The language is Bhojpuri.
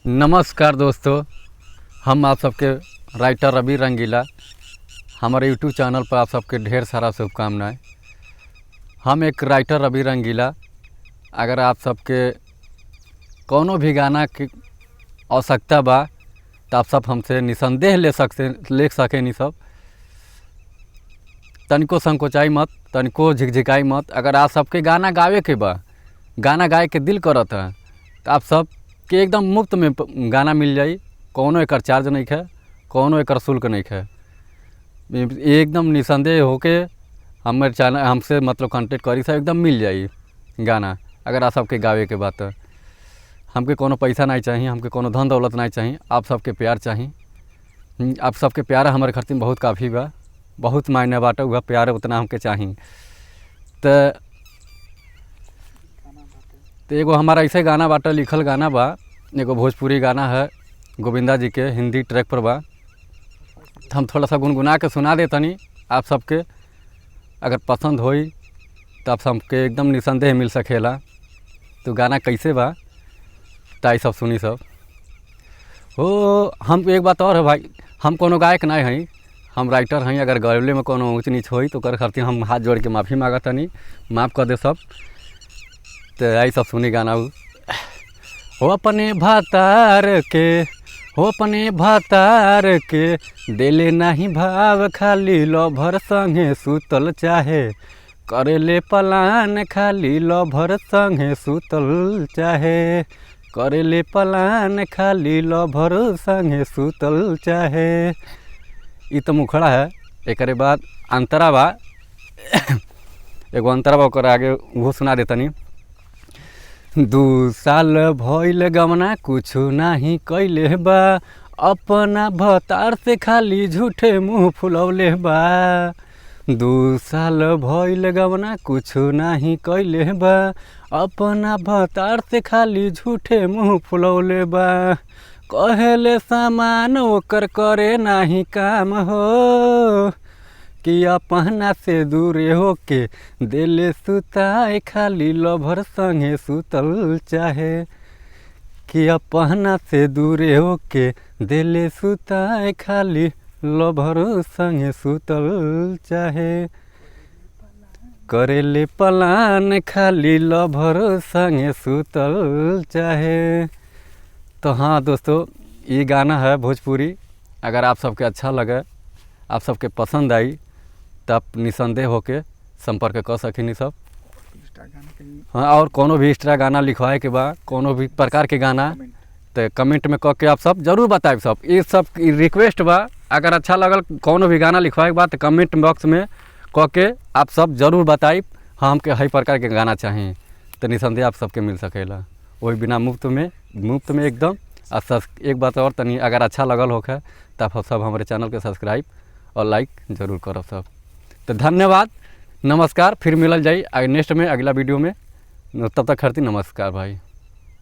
नमस्कार दोस्तों, हम आप सबके राइटर रवि रंगीला। हमारे यूट्यूब चैनल पर आप सबके ढेर सारा शुभकामनाएं। हम एक राइटर रवि रंगीला। अगर आप सबके कोनो भी गाना के आवश्यकता बा तो आप सब हमसे निसंदेह ले सकते ले सकेनी सब। तनिको संकोचाई मत, तनिको झिकझिकाई मत। अगर आप सबके गाना गावे के बा, गाना गाए के दिल करत है तो आप सब के एकदम मुफ्त में गाना मिल जाई। कौनो एकर चार्ज नहीं है, कौनो एकर शुल्क नहीं है। एकदम निसंदेह होके हमारे चैनल हमसे मतलब कांटेक्ट करी सब, एकदम मिल जाई गाना। अगर आप सबके गावे के बा तो हमके कोनो पैसा नहीं चाहिए, हमके कोनो धन दौलत नहीं चाहिए, आप सबके प्यार चाहिए। आप सबके प्यार हमारे खातिर बहुत काफ़ी बा, बहुत मायने बाटे उहा प्यार उतना हमके चाही। तो एगो हमारा ऐसे गाना बाटे, लिखल गाना बा, एगो भोजपुरी गाना है गोविंदा जी के, हिंदी ट्रैक पर बा। तो हम थोड़ा सा गुनगुना के सुना देतनी आप सबके। अगर पसंद होई तो आप सबके एकदम निसंदेह मिल सकेला। तो गाना कैसे बा ताई सब सुनी सब। हो हम एक बात और है भाई, हम कोनो गायक नहीं हई, हम राइटर हई। अगर गवले में कोनो ऊँच नीच होई तो ओकर खातिर हम हाथ जोड़ के माफ़ी मांगतनी, माफ़ कर दे सब। तो आई सब सुनी गाना उ। हो अपने भातार के, हो अपने भातार के देले नाही भाव, खाली लभर संगे सुतल चाहे, करेले पलान खाली लभर संगे सुतल चाहे, करेले पलान खाली लभर संगे सुतल चाहे। ई तो मुखड़ा है। एकरे बाद अंतरा बा, एगो अंतरा बा ओकर आगे उहो सुना देतनी। 2 साल भइल गमना कुछु नाही कइले बा, अपना भतार से खाली झूठे मुँह फुलौले बा। 2 साल भइल गमना कुछु नाही कइले बा, अपना भतार से खाली झूठे मुँह फुलौले बा। कहेले सामान ओकर करे नाही काम हो, कि अपना से दूरे होके देले सुताए खाली लभर संगे सुतल चाहे, कि अपना से दूरे होके देले सुताए खाली लभर संगे सुतल चाहे, करेले पलान खाली लभर संगे सुतल चाहे। तो हाँ दोस्तों, ये गाना है भोजपुरी। अगर आप सबके अच्छा लगे, आप सबके पसंद आई तो आप निसंदेह होके संपर्क कर सकिनी सब। हाँ, और कोनो भी एक्स्ट्रा गाना लिखवाए के बा, कोनो भी प्रकार के गाना तो कमेंट में कह के आप सब जरूर बताएब सब। ये सब रिक्वेस्ट बा। अगर अच्छा लगल कोनो भी गाना लिखवाए के बा तो कमेंट बॉक्स में कह के आप सब जरूर बताइब, हाँ हमके हई प्रकार के गाना चाही, तो निसंदेह आप सबके मिल सकेला वही बिना मुफ्त में, मुफ्त में एकदम। और एक बात और तनी, अगर अच्छा लगल होखे तो आप सब हमारे चैनल के सब्सक्राइब और लाइक जरूर करब सब। तो धन्यवाद, नमस्कार, फिर मिलल जाई नेक्स्ट में अगला वीडियो में। तब तक खातिर नमस्कार भाई।